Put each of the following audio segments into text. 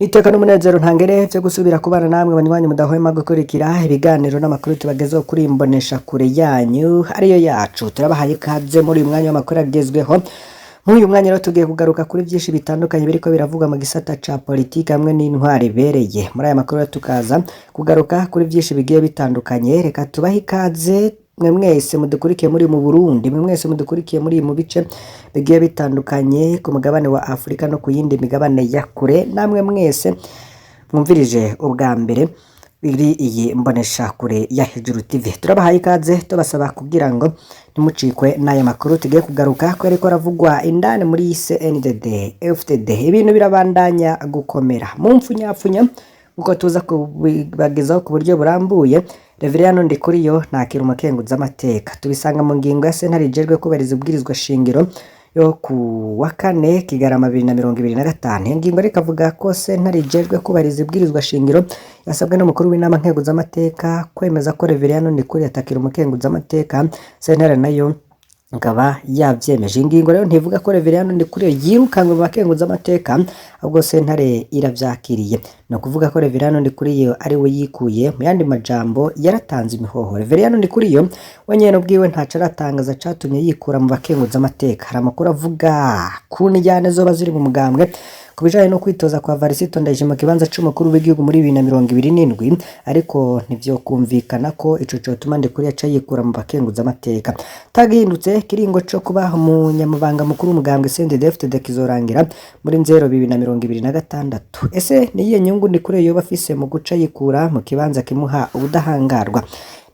Iteka n'umunezero ntangere vyo gusubira kubana namwe banywanyi mudahwema gukurikira ibiganiro n'amakuru tubagezeho kuri imbonesha kure yanyu ariyo yacu. Turabahaye ikaze muri uyu mwanya w'amakuru agezweho. Muri uyu mwanya rero tugiye kugaruka kuri byinshi bitandukanye biriko biravugwa mu gisata ca politiki hamwe n'intwari ibereye. Muri aya makuru rero tukaza kugaruka kuri byinshi bigiye bitandukanye. Reka tubahe ikaze mwe mwese mudukurikiye muri mu Burundi, mwe mwese mudukurikiye muri mu bice bigiye bitandukanye ku mugabane wa Afurika no ku yindi migabane ya kure, namwe mwese mwumvirije ubwa mbere iri iyi mbonesha kure ya Hejuru TV. Turabahaye ikaze, tubasaba kugira ngo ntimucikwe n'aya makuru tugiye kugaruka ko yariko aravugwa indani muri CNDD FDD. Ibintu birabandanya gukomera mu mfunyapfunya nkuko tuza kubibagezaho ku buryo burambuye. Reveriyano Ndikuriyo ntakira umukenguzamateka, tubisanga mu ngingo ya sentare ijejwe kubahiriza ibwirizwa shingiro yo ku wa kane Kigarama 2025. Iyo ngingo rero ikavuga ko sentare ijejwe kubahiriza ibwirizwa shingiro yasabwe n'umukuru w'inama nkenguzamateka kwemeza ko Reveriyano Ndikuriyo atakira umukenguzamateka, sentare nayo ikaba yavyemeje. Ingingo rero ntivuga ko Reveriyano Ndikuriyo yirukanwe mu bakenguzamateka, ahubwo sentare iravyakiriye. Ni ukuvuga ko Reveriyano Ndikuriyo ari we yikuye, mu yandi majambo yaratanze imihoho. Reveriyano Ndikuriyo we nyene ubwiwe ntaco aratangaza catumye yikura mu bakenguzamateka. Hari amakuru avuga ku njyane zoba ziri mu mugambwe ku bijanye no kwitoza kwa Varisito Ndayishimiye mu kibanza c'umukuru w'igihugu muri 2027, ariko ntivyokumvikana ko ico cotuma Ndikuriyo aca yikura mu bakenguzamateka. Tagihindutse, kiringo co kuba umunyamabanga mukuru w'umugambwe CNDD-FDD kizorangira muri Nzero 2026. Ese niyihe nyungu Ndikuriyo yoba afise mu guca yikura mu kibanza kimuha ubudahangarwa?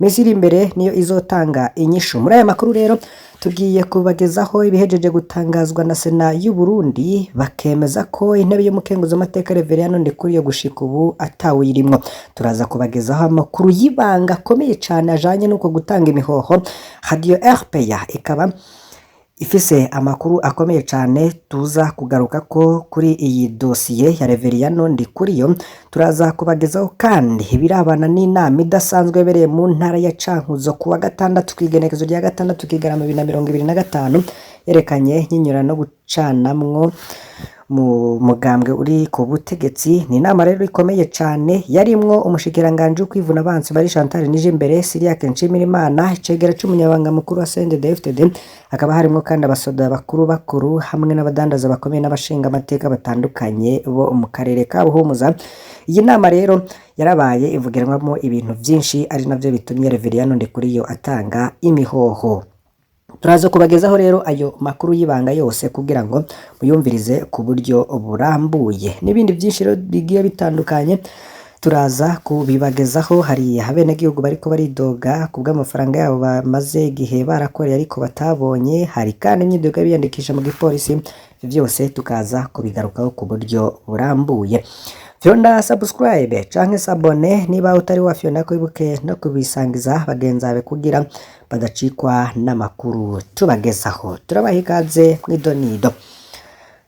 Imisi iri imbere niyo izotanga inyishu. Muri aya makuru rero tugiye kubagezaho ibihejeje gutangazwa na Sena y'u Burundi, bakemeza ko intebe y'umukenguzamateka Reveriyano Ndikuriyo gushika ubu atawuyirimwo. Turaza kubagezaho amakuru y'ibanga akomeye cane ajanye n'uko gutanga imihoho. Radio RPA ikaba ifise amakuru akomeye cane tuza kugaruka ko kuri iyi dosiye ya Reveriyano Ndikuriyo. Turaza kubagezaho kandi ibirabana n'inama idasanzwe yabereye mu ntara ya Cankuzo ku wa gatandatu kw'igenekezo rya gatandatu Kigarama 2025, yerekanye nyinyura no gucanamwo mu mugambwe uri ku butegetsi. Ni inama rero ikomeye cane yarimwo umushikiranganji w'ukwivuna abansi Marie Chantal Nijimbere, Cyriaque Nshimirimana, icegera c'umunyabanga mukuru wa CNDD-FDD, hakaba harimwo kandi abasoda bakuru bakuru hamwe n'abadandaza bakomeye n'abashinga amateka batandukanye bo mu karere ka Buhumuza. Iyi nama rero yarabaye ivugiranwamo ibintu vyinshi, ari navyo bitumye Reveriyano Ndikuriyo atanga imihoho. Turaza kubagezaho rero ayo makuru y'ibanga yose kugira ngo muyumvirize ku buryo burambuye, n'ibindi byinshi rero bigiye bitandukanye turaza kubibagezaho. Hari abenegihugu bariko baridoga ku bw'amafaranga yabo bamaze igihe barakoreye ariko batabonye. Hari kandi imyidogo biyandikisha mu gipolisi. Ivyo vyose tukaza kubigarukaho ku buryo burambuye. Fyonda subscribe canke s'abonner niba utari wafyonda, kwibuke no kubisangiza bagenzi bawe kugira badacikwa n'amakuru tubagezaho. Turabaha ikaze mw'idonido.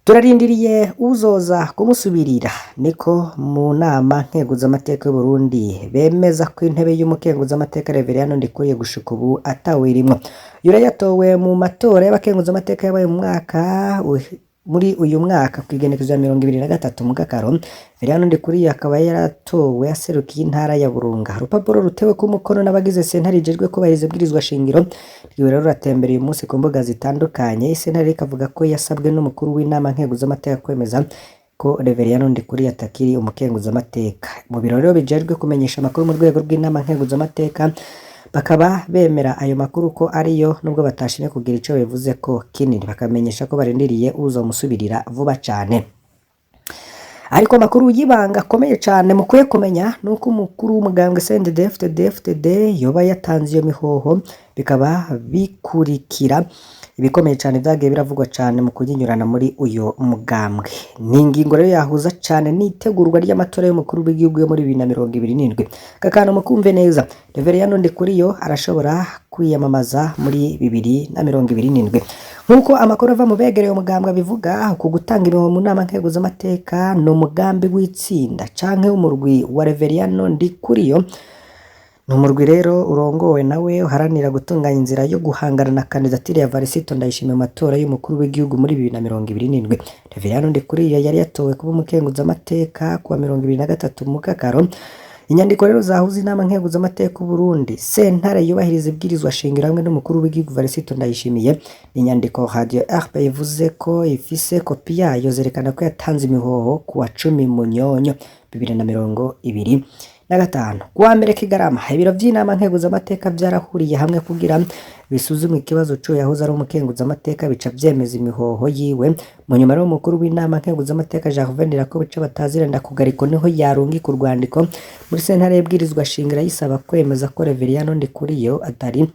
Turarindiriye uzoza kumusubirira, niko mu nama nkenguzamateka y'Uburundi bemeza ko intebe y'umukenguzamateka Reveriyano Ndikuriyo gushika ubu atawirimwo. Yura yatowe mu matora y'abakenguzamateka yabaye mu mwaka muri uyu mwaka kw'igenekerezo rya 23 Mukakaro. Reveriyano Ndikuriyo akaba yaratowe aserukiye intara ya Burunga. Urupapuro ruteweko umukono n'abagize sentare ijejwe kubahiriza ibwirizwa shingiro rwiwe rero ruratembereye uyu munsi ku mbuga zitandukanye. Sentare ikavuga ko yasabwe n'umukuru w'inama nkenguzamateka kwemeza ko Reveriyano Ndikuriyo atakiri umukenguzamateka. Mu biro rero bijejwe kumenyesha amakuru mu rwego rw'inama nkenguzamateka bakaba bemera ayo makuru ko ariyo, nubwo batashimye kugira ico bivuze ko kinini, bakamenyesha ko barindiriye uzomusubirira vuba cane. Ariko amakuru y'ibanga akomeye cane mukwiye kumenya nuko umukuru w'umugambwe CNDD-FDD FDD yoba yatanze iyo mihoho, bikaba bikurikira ibikomeye cane vyagiye biravugwa cane mu kunyinyurana muri uyo mugambwe. Ni ingingo rero yahuza cane n'itegurwa ry'amatora y'umukuru w'igihugu yo muri 2027. Aka kantu mukumve neza, Reveriyano Ndikuriyo arashobora kwiyamamaza muri 2027. Nk'uko amakuru ava mu begereye umugambwe abivuga, uku gutanga imihoho mu nama nkenguzamateka ni umugambi w'itsinda canke w'umurwi wa Reveriyano Ndikuriyo. Ni umurwi rero urongowe nawe uharanira gutunganya inzira yo guhangana na kandidatire ya Varisito Ndayishimiye mu matora y'umukuru w'igihugu muri 2027. Reveriyano Ndikuriyo yari yatowe kuba umukenguzamateka kuwa 23 Mukakaro. Inyandiko rero zahuza inama nkenguzamateka Burundi, sentare yubahiriza ibwirizwa shingiro hamwe n'umukuru w'igihugu Varisito Ndayishimiye. Ni inyandiko Radio RP ivuze ko ifise kopi yayo, zerekana ko yatanze imihoho kuwa 10 Munyonyo 2025. Kuwa mbere Kigarama, ibiro vy'inama nkenguzamateka vyarahuriye hamwe kugira bisuzume ikibazo c'uwo yahoze ari umukenguzamateka, bica vyemeza imihoho yiwe. Mu nyuma rero umukuru w'inama nkenguzamateka Gervais Ndirakobuca batazira Ndakugariko niho yarungika urwandiko muri sentare y'ibwirizwa shingiro ayisaba kwemeza ko Reveriyano Ndikuriyo atari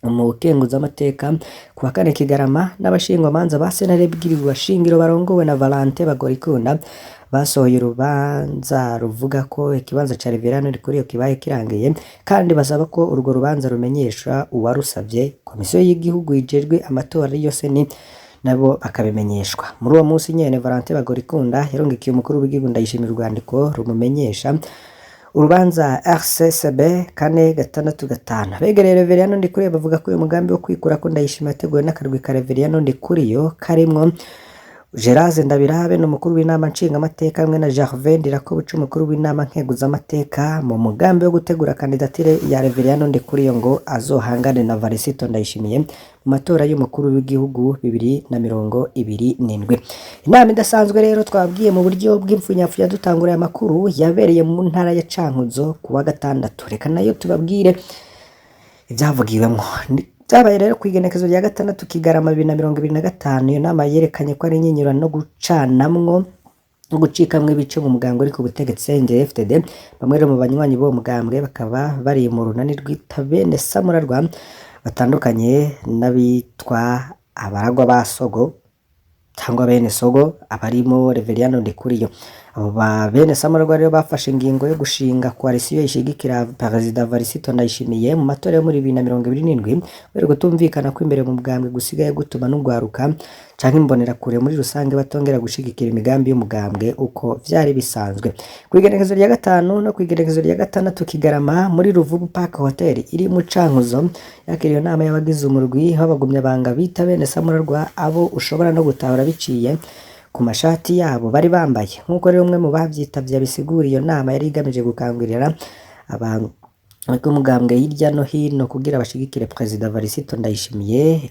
umukenguzamateka. Kuwa kane Kigarama, n'abashingwamanza ba sentare y'ibwirizwa shingiro barongowe na Valentin Bagorikunda basohoye urubanza ruvuga ko ikibanza ca Reveriyano Ndikuriyo kibaye kirangiye, kandi basaba ko urwo rubanza rumenyeshwa uwarusavye, komisiyo y'igihugu ijejwe amatora ariyo CENI, nabo bakabimenyeshwa. Muri uwo munsi nyene Valentin Bagorikunda yarungikiye umukuru w'igihugu Ndayishimiye urwandiko rumumenyesha urubanza RCSB 465. Abegereye Reveriyano Ndikuriyo bavuga ko uyu mugambi wo kwikurako Ndayishimiye yateguwe n'akarwi ka Reveriyano Ndikuriyo karimwo Gerase Ndabirabe n'umukuru w'inama nshingamateka hamwe na Gervais Ndirakobuca umukuru w'inama nkenguzamateka, mu mugambi wo gutegura kandidatire ya Reveriyano Ndikuriyo ngo azohangane na Varisito Ndayishimiye mu matora y'umukuru w'igihugu 2027. Inama idasanzwe rero twabwiye mu buryo bw'imfunyapfunya dutangura aya makuru yabereye mu ntara ya Cankuzo kuwa gatandatu. Reka nayo tubabwire ibyavugiwemwo. Vyabaye rero kw'igenekezo rya 6 Kigarama 2025. Iyo nama yerekanye ko ari inyinyurano no gucanamwo no gucikamwo ibice mu mugambwe uri ku butegetsi CNDD-FDD. Bamwe rero mu banywanyi b'uwo mugambwe bakaba bari mu runani rwita bene Samurarwa batandukanye n'abitwa abaragwa ba Sogo cyangwa bene Sogo, abarimo Reveriyano Ndikuriyo. Abo ba bene Samuragwa rero bafashe ingingo yo gushinga koalisiyo ishigikira Perezida Varisito Ndayishimiye mu matora yo muri 2027, kubera kutumvikana kw'imbere mu mugambwe gusigaye gutuma n'ugwaruka canke imbonerakure muri rusange batongera gushigikira imigambi y'umugambwe uko vyari bisanzwe. Kw'igenekezo rya 5 no kw'igenekezo rya 6 Kigarama, muri Ruvubu Park Hotel iri mu Cankuzo, yakiriye inama y'abagize umurwi w'abagumyabanga bita bene Samuragwa, abo ushobora no gutahura biciye ku mashati yabo bari bambaye. Nk'uko rero umwe mu bavyitavye abisigura, iyo nama yari igamije gukangurira abantu b'umugambwe hirya no hino kugira bashigikire Perezida Varisito Ndayishimiye.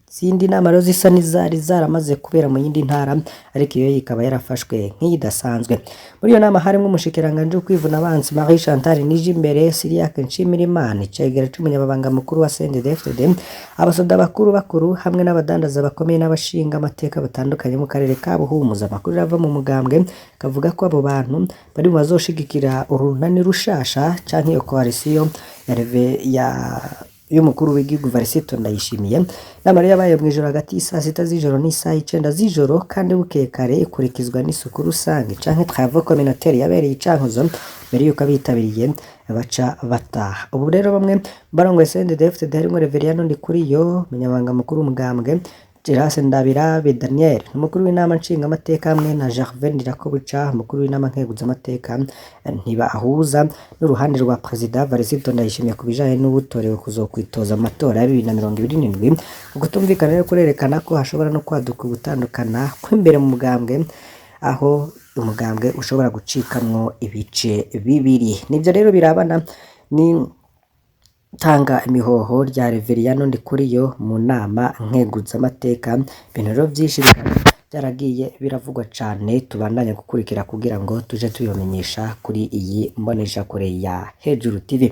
Izindi nama rero zisa n'izari zaramaze kubera mu yindi ntara, ariko iyo ikaba yarafashwe nk'iyidasanzwe. Muri iyo nama harimwo umushikiranganji wo kwivuna abansi Marie Chantal Nijimbere, Cyriaque Nshimirimana icegera c'umunyamabanga mukuru wa CNDD-FDD, abasoda bakuru bakuru hamwe n'abadandaza bakomeye n'abashinga amateka batandukanye mu karere ka Buhumuza. Amakuru ava mu mugambwe kavuga ko abo bantu bari mu bazoshigikira urunani rushasha canke iyo koalisiyo ya Reve ya y'umukuru w'igihugu Varisito Ndayishimiye. Inama rero yabaye mw'ijoro hagati y'isaa 6 z'ijoro n'isaha 9 z'ijoro, kandi bukeye kare ikurikizwa n'isuku rusange canke travaux communautaire yabereye i Cankuzo mbere yuko abitabiriye baca bataha. Ubu rero bamwe barongoye CNDD-FDD harimwo Reveriyano Ndikuriyo, umunyamabanga mukuru w'umugambwe, Gerase Ndabirabe Daniel, umukuru w'inama nshingamateka hamwe na Gervais Ndirakobuca, umukuru w'inama nkenguzamateka, ntibahuza n'uruhande rwa Perezida Varisito Ndayishimiye ku bijanye n'ubutorewe kuzokwitoza amatora ya 2027. Ukutumvikana rero kurerekana ko hashobora no kwaduka ugutandukana kw'imbere mu mugambwe, aho umugambwe ushobora gucikamwo ibice bibiri. Nivyo rero birabana ni tanga imihoho rya Reveriyano Ndikuriyo mu nama nkenguzamateka. Ibintu rero vyinshi bikaba vyaragiye biravugwa cane, tubandanye gukurikira kugira ngo tuje tubibamenyesha kuri iyi mboneshakure ya Hejuru TV.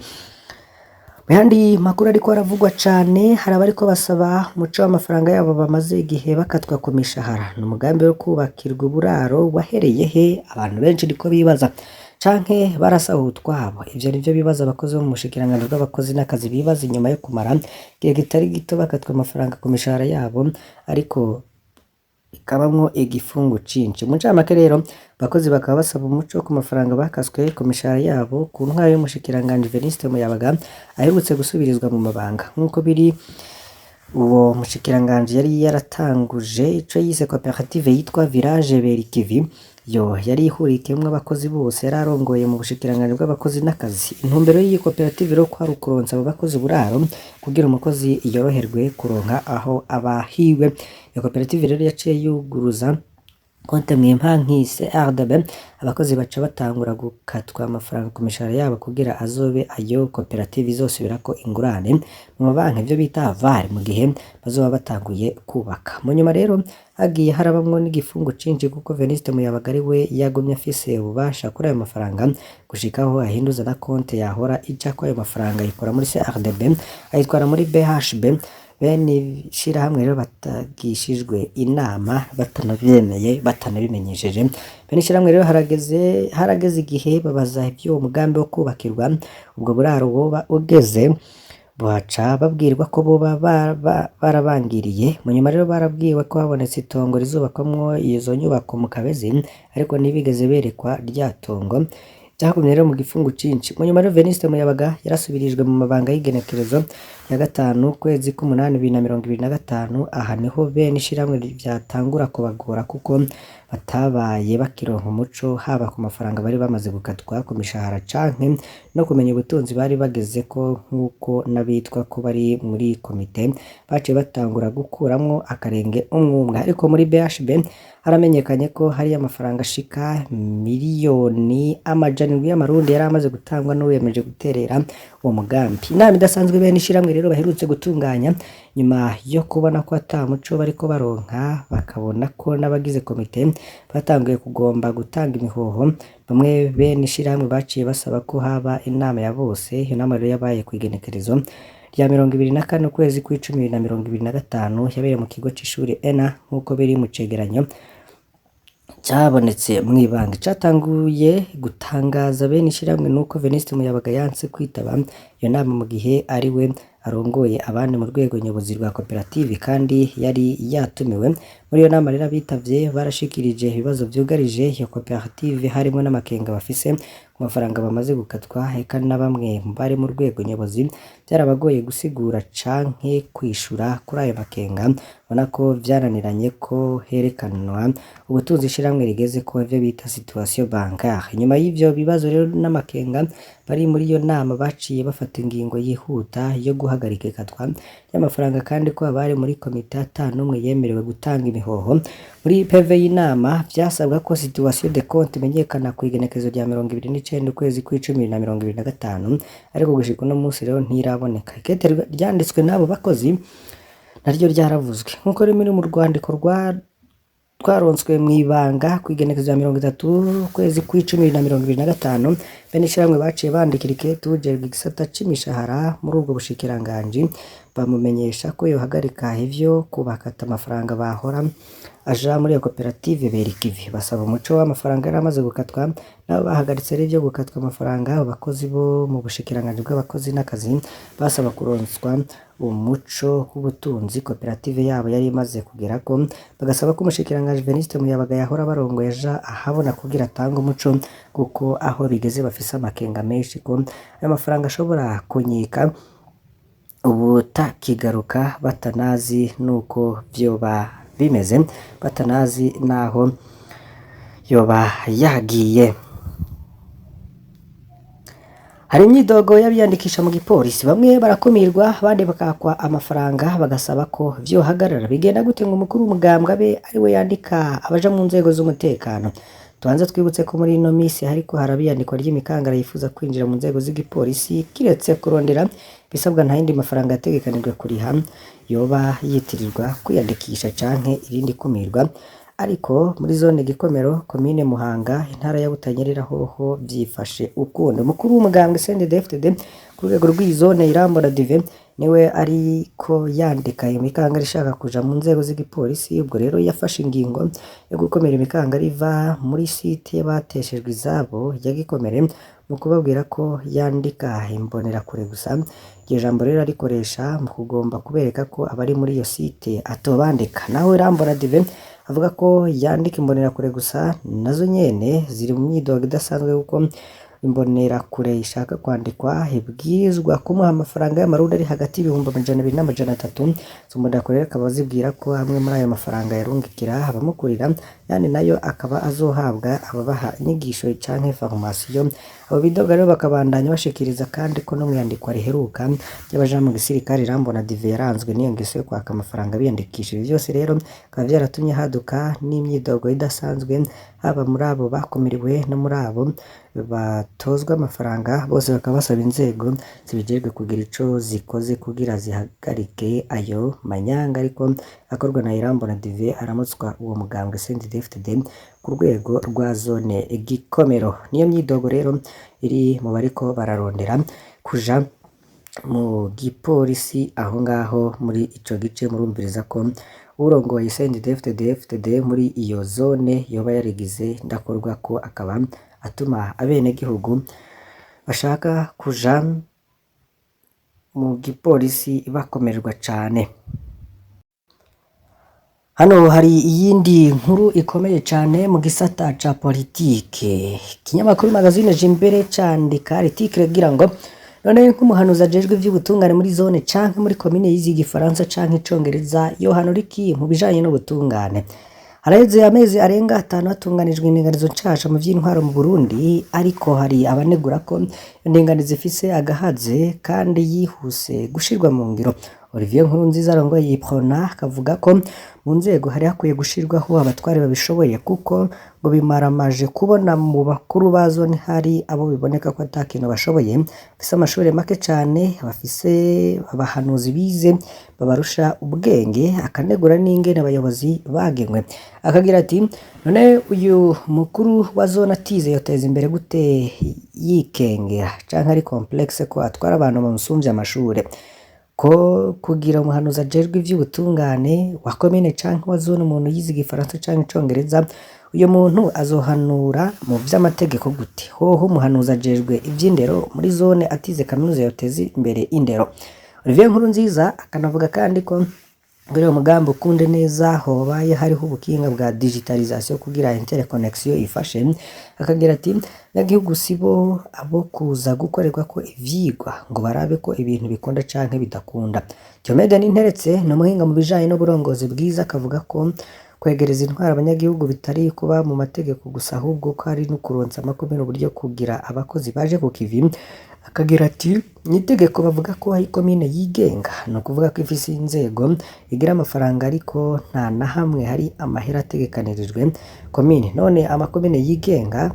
Mu yandi makuru ariko aravugwa cane, hari abariko basaba umuco w'amafaranga yabo bamaze igihe bakatwa ku mishahara. Ni umugambi wo kubakirwa uburaro wahereye he? Abantu benshi niko bibaza, canke barasahuye utwabo? Ivyo nivyo bibaza abakozi bo mu bushikiranganji bw'abakozi n'akazi bibaza inyuma yo kumara igihe kitari gito bakatwa amafaranga ku mishahara yabo, ariko ikabamwo igifungu cinshi. Mu ncamake rero, abakozi bakaba basaba umuco ku mafaranga bakaswe ku mishahara yabo ku ntwaro y'umushikiranganji Venuste Muyabaga aherutse gusubirizwa mu mabanga. Nk'uko biri, uwo mushikiranganji yari yaratanguje ico yise koperative yitwa Village Berikivi. Yo yari ihurikiyemwo abakozi bose yari arongoye mu bushikiranganji bw'abakozi n'akazi. Intumbero y'iyi koperative rero kwari ukuronsa abo bakozi uburaro kugira umukozi yoroherwe kuronka aho aba hiwe. Iyo koperative rero yaciye yuguruza konte mw'ibanki CRDB, abakozi baca batangura gukatwa amafaranga ku mishahara yabo kugira azobe ayo koperative izosubirako ingurane mu mabanki, ivyo bita aval, mu gihe bazoba batanguye kubaka. Mu nyuma rero hagiye harabamwo n'igifungo cinshi kuko Venuste Muyabaga ari we yagumye afise ububasha kuri ayo mafaranga gushika aho ahinduza na konte yahora ijako ayo mafaranga ayikura muri CRDB ayitwara muri BHB. Bene ishirahamwe rero batagishijwe inama, batanavyemeye, batanabimenyesheje. Bene ishirahamwe rero harageze igihe babaza ivy'uwo mugambi wo kubakirwa ubwo buraro woba ugeze, baca babwirwa ko boba barabangiriye. Mu nyuma rero barabwiwe ko habonetse itongo rizubakwamwo izo nyubako mu Kabezi, ariko ntibigeze berekwa rya tongo. Vyagumye rero mu gifungu cinshi. Mu nyuma rero Venuste Muyabaga yarasubirijwe mu mabanga y'igenekerezo ya 5 ukwezi k'umunani 2025. Aha niho bene ishirahamwe vyatangura kubagora kuko batabaye bakironka umuco haba ku mafaranga bari bamaze gukatwa ku mishahara canke no kumenya ubutunzi bari bagezeko, nk'uko n'abitwa ko bari muri komite baciye batangura gukuramwo akarenge umwumwe. Ariko muri BHB haramenyekanye ko hariyo amafaranga ashika 700 miliyoni y'amarundi yari amaze gutangwa n'uwiyemeje guterera uwo mugambi. Inama idasanzwe bene ishirahamwe rero baherutse gutunganya nyuma yo kubona ko ata muco bariko baronka, bakabona ko n'abagize komite batanguye kugomba gutanga imihoho, bamwe bene ishirahamwe baciye basaba ko haba inama ya bose. Iyo nama rero yabaye kw'igenekerezo rya 24 ukwezi kw'icumi 2025, yabereye mu kigo c'ishuri ENA nk'uko biri mu cegeranyo cabonetse mw'ibanga. Icatanguye gutangaza bene ishirahamwe nuko Venuste Muyabaga yanse kwitaba iyo nama mu gihe ari we arongoye abandi mu rwego nyobozi rwa koperative kandi yari yatumiwe. Muri iyo nama rero abitavye barashikirije ibibazo vyugarije iyo koperative, harimwo n'amakenga bafise ku mafaranga bamaze gukatwa, eka na bamwe bari mu rwego nyobozi vyarabagoye gusigura canke kwishura kuri ayo makenga. Ubona ko vyananiranye ko herekanwa ubutunzi ishirahamwe rigezeko, ivyo bita situation bancaire. Inyuma y'ivyo bibazo rero n'amakenga, bari muri iyo nama baciye bafata ingingo yihuta yo guhagarika ikatwa ry'amafaranga, kandi ko abari muri komite ata n'umwe yemerewe gutanga imihoho. Muri PV y'inama vyasabwa ko situation de compte imenyekana kw'igenekerezo rya 29 ukwezi kw'icumi 2025, ariko gushika uno musi rero ntiraboneka. Ikete ryanditswe n'abo bakozi naryo ryaravuzwe nk'uko riri mu rwandiko rwa twaronswe mw'ibanga kw'igenekerezo rya 30 ukwezi kw'icumi 2025. Bene ishirahamwe baciye bandikira ikete uwujejwe igisata c'imishahara muri ubwo bushikiranganji, bamumenyesha ko yohagarika ivyo kubakata amafaranga bahora aja muri iyo koperative Berikivi, basaba umuco w'amafaranga yari amaze gukatwa. Nabo bahagaritse rero ivyo gukatwa amafaranga. Abo bakozi bo mu bushikiranganji bw'abakozi n'akazi basaba kuronswa umuco w'ubutunzi koperative yabo yari imaze kugerako, bagasaba ko umushikiranganji Venuste Muyabaga yahora abarongoye aja ahabona kugira atange umuco, kuko aho bigeze bafise amakenga menshi ko ayo mafaranga ashobora kunyika ubutakigaruka, batanazi nuko vyoba bimeze, batanazi naho yoba yagiye. Hari imyidogo y'abiyandikisha mu gipolisi, bamwe barakumirwa abandi bakakwa amafaranga, bagasaba ko vyohagarara. Bigenda gute ngo umukuru w'umugambwe abe ari we yandika abaja mu nzego z'umutekano? Tubanze twibutse ko muri ino misi hariko haraba iyandikwa ry'imikangara yifuza kwinjira mu nzego z'igipolisi, kiretse kurondera ibisabwa nta yindi mafaranga yategekanijwe kuriha yoba yitirirwa kwiyandikisha canke irindi kumirwa. Ariko muri zone Gikomero, komine Muhanga, intara ya Butanyerera, hoho vyifashe ukundi. Umukuru w'umugambwe CNDD-FDD ku rwego rw'iyi zone, Irambona Dive, niwe ariko yandika iyo mikangara ishaka kuja mu nzego z'igipolisi. Ubwo rero yafashe ingingo yo gukumira imikangara iva muri site y'abateshejwe izabo ya Gikomere mu kubabwira ko yandika imbonerakure gusa. Iryo jambo rero arikoresha mu kugomba kubereka ko abari muri iyo site atobandika. Naho Irambona Dive avuga ko yandika imbonerakure gusa, nazo nyene ziri mu myidogo idasanzwe kuko Imbonerakure ishaka kwandikwa ibwirizwa kumuha amafaranga y'amarundi ari hagati y'200,000 n'300,000. Izo mbonerakure rero akaba zibwira ko amwe muri ayo mafaranga yarungikira abamukurira, yandi nayo akaba azohabwa ababaha inyigisho canke formation. Abo bidoga rero bakabandanya bashikiriza kandi ko no mw'iyandikwa riheruka ry'abaja mu gisirikare, Irambona Dive yaranzwe n'iyo ngeso yo kwaka amafaranga biyandikishije. Vyose rero bikaba vyaratumye haduka n'imyidogo idasanzwe, haba muri abo bakumiriwe no muri abo batozwa amafaranga. Bose bakaba basaba inzego zibijejwe kugira ico zikoze kugira zihagarike ayo manyanga ariko akorwa na Irambona Dive aramutswa uwo mugambwe CNDD-FDD ku rwego rwa zone Gikomero. Niyo myidogo rero iri mu bariko bararondera kuja mu gipolisi aho ngaho muri ico gice. Murumviriza ko urongoye CNDD-FDD FDD muri iyo zone yoba yarigize ndakorwa ko akaba atuma abenegihugu bashaka kuja mu gipolisi bakomererwa cane. Hano hari iyindi nkuru ikomeye cane mu gisata ca politike. Ikinyamakuru Magazine Jimbere candika article igira ngo: "None nk'umuhanuzi ajejwe ivy'ubutungane muri zone canke muri komine yize igifaransa canke icongereza yohanura iki mu bijanye n'ubutungane?" Haraheze amezi arenga 5 hatunganijwe indinganizo nshasha mu vy'intwaro mu Burundi, ariko hari abanegura ko indinganizo ifise agahaze kandi yihuse gushirwa mu ngiro. Olivier Nkurunziza arongoye Uprona akavuga ko mu nzego hari hakwiye gushirwaho abatware babishoboye, kuko ngo bimaramaje kubona mu bakuru ba zone hari abo biboneka ko ata kintu bashoboye, bafise amashure make cane, bafise abahanuzi bize babarusha ubwenge. Akanegura n'ingene abayobozi bagenwe, akagira ati: "None uyu mukuru wa zone atize yoteza imbere gute yikengera canke ari complexe ko atwara abantu bamusumvye amashure? Ko kugira umuhanuzi ajejwe ivy'ubutungane wa komine canke wa zone umuntu yize igifaransa canke icongereza, uyo muntu azohanura mu vy'amategeko gute? Hoho umuhanuzi ajejwe ivy'indero muri zone atize kaminuza yoteza imbere indero?" Olivier Nkurunziza akanavuga kandi ko kugira umugambi ukunde neza hobaye hariho ubuhinga bwa digitalisation kugira interconnexion ifashe. Akagira ati: "Abanyagihugu sibo abo kuza gukorerwako ivyigwa ngo barabe ko ibintu bikunda canke bidakunda." Diomede Ninteretse ni umuhinga mu bijanye n'uburongozi bwiza, akavuga ko kwegereza intwaro abanyagihugu bitari kuba mu mategeko gusa, ahubwo ko ari no kuronsa amakomine uburyo kugira abakozi baje ku kivi. Akagira ati: "Mw'itegeko bavuga ko ikomine yigenga, ni ukuvuga ko ifise inzego, igira amafaranga, ariko nta na hamwe hari amahera ategekanirijwe komine. None amakomine yigenga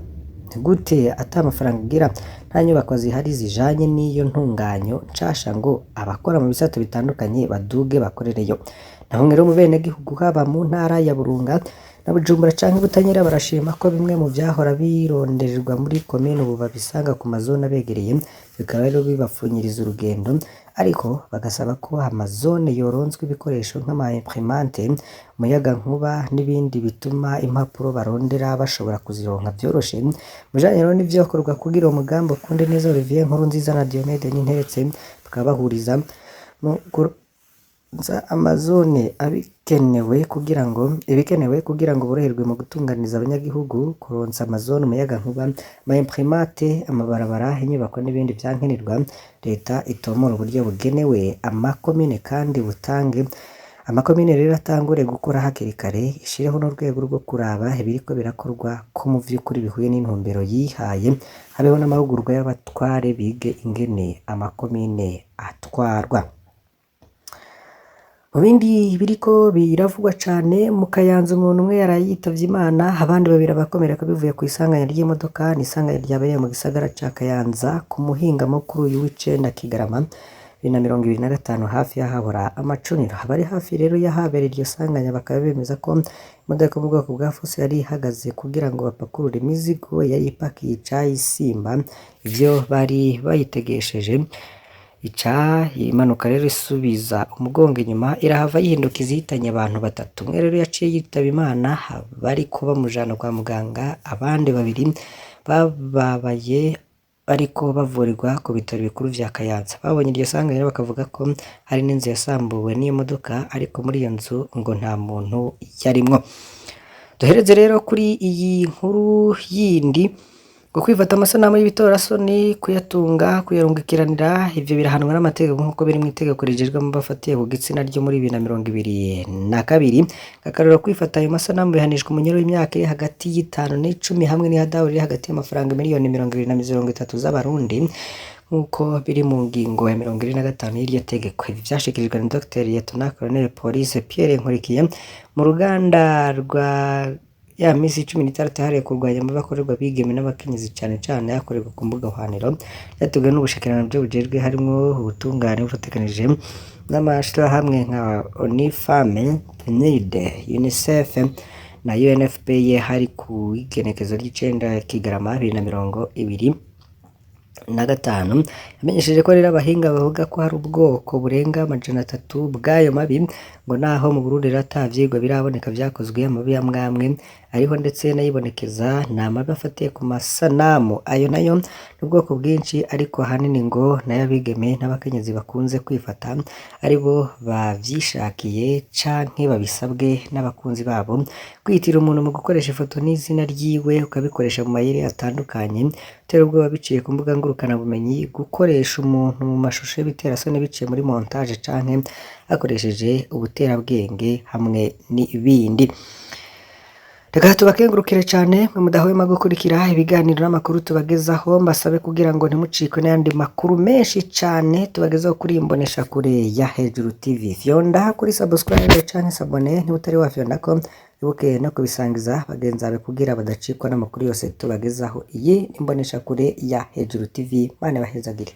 gute ata mafaranga agira, nta nyubako zihari zijanye n'iyo ntunganyo nshasha ngo abakora mu bisata bitandukanye baduge bakorereyo?" Naho rero mu benegihugu, haba mu ntara ya Burunga na Bujumbura canke Butanyerera, barashima ko bimwe mu vyahora birondererwa muri komine ubu babisanga ku mazone abegereye, bikaba rero bibapfunyiriza urugendo, ariko bagasaba ko amazone yoronswa ibikoresho nk'ama imprimante, umuyagankuba n'ibindi bituma impapuro barondera bashobora kuzironka vyoroshe. Mu bijanye rero n'ivyokorwa kugira uwo mugambi ukunde neza, Olivier Nkurunziza na Diomede Ninteretse bakaba bahuriza mu kuronsa amazone abikenewe kugira ngo ibikenewe kugira ngo boroherwe mu gutunganiriza abanyagihugu: kuronsa amazone umuyagankuba, ama imprimante, amabarabara, inyubako n'ibindi vyankenerwa. Leta itomora uburyo bugenewe amakomine kandi butange, amakomine rero atangure gukora hakiri kare, ishireho n'urwego rwo kuraba ibiriko birakorwa ko mu vy'ukuri bihuye n'intumbero yihaye, habeho n'amahugurwa y'abatware bige ingene amakomine atwarwa. Mu bindi biriko biravugwa cane mu Kayanza, umuntu umwe yaraye yitavye Imana, abandi babiri barakomereka bivuye kw'isanganya ry'imodoka. Ni isanganya ryabereye mu gisagara ca Kayanza ku muhingamo kuri uyu w'icenda Kigarama 2025, hafi y'ahahora amacuniro. Abari hafi rero y'ahabereye iryo sanganya bakaba bemeza ko imodoka yo mu bwoko bwa fuso yari ihagaze kugira ngo bapakurure imizigo yari ipakiye, ica isimba ivyo bari bayitegesheje, ica imanuka rero isubiza umugongo inyuma, irahava yihindukiza, ihitanye abantu batatu. Umwe rero yaciye yitaba Imana bariko bamujana kwa muganga, abandi babiri bababaye bariko bavurirwa ku bitaro bikuru vya Kayanza. Babonye iryo sanganya bakavuga ko hari n'inzu yasambuwe n'iyo modoka, ariko muri iyo nzu ngo nta muntu yarimwo. Duhereze rero kuri iyi nkuru yindi. Ngo kwifata amasanamu y'ibitorasoni, kuyatunga, kuyarungikiranira, ivyo birahanwa n'amategeko nk'uko biri mw'itegeko rijejwe amabafatiye ku gitsina ryo muri 2022. Akarorero, kwifata ayo masanamu bihanishwa umunyoro w'imyaka iri hagati y'5 n'10 hamwe n'ihadabu riri hagati y'amafaranga miliyoni 20 na 30 z'abarundi, nk'uko biri mu ngingo ya 45 y'iryo tegeko. Ibi vyashikirijwe na Dr. Lieutenant Colonel Police Pierre Nkurikiye mu ruganda rwa ya misi 16 yahariwe kurwanya amabi akorerwa abigeme n'abakenyezi, cane cane ayakorerwa ku mbuga hwaniro, vyateguwe n'ubushikiranganji bujejwe harimwo ubutungane bufatikanije n'amashirahamwe nka ONU Femmes, PNUD, UNICEF na UNFPA. Hari ku igenekezo ry'9 Kigarama 2025. Yamenyesheje ko rero abahinga bavuga ko hari ubwoko burenga 300 bw'ayo mabi, ngo naho mu Burundi rero ata vyigwa biraboneka vyakozwe, amabi amwe amwe ariho ndetse n'ayibonekeza ni amabi afatiye ku masanamu. Ayo nayo ni ubwoko bwinshi, ariko ahanini ngo nayo abigeme n'abakenyezi bakunze kwifata aribo bavyishakiye canke babisabwe n'abakunzi babo. Kwiyitirira umuntu mu gukoresha ifoto n'izina ryiwe, ukabikoresha mu mayeri atandukanye, gutera ubwoba biciye ku mbuga ngurukanabumenyi, gukoresha umuntu mu mashusho y'ibiterasoni biciye muri montage canke hakoresheje ubuterabwenge, hamwe n'ibindi. Reka tubakengurukire cane mwe mudahwema gukurikira ibiganiro n'amakuru tubagezaho. Mbasabe kugira ngo ntimucikwe n'ayandi makuru menshi cane tubagezaho kuri iyi mboneshakure ya Hejuru TV. Fyonda kuri subscribe canke s'abonner niba utari wafyondako, wibuke no kubisangiza bagenzi bawe kugira badacikwa n'amakuru yose tubagezaho. Iyi ni imboneshakure ya Hejuru TV. Mana ibahezagire.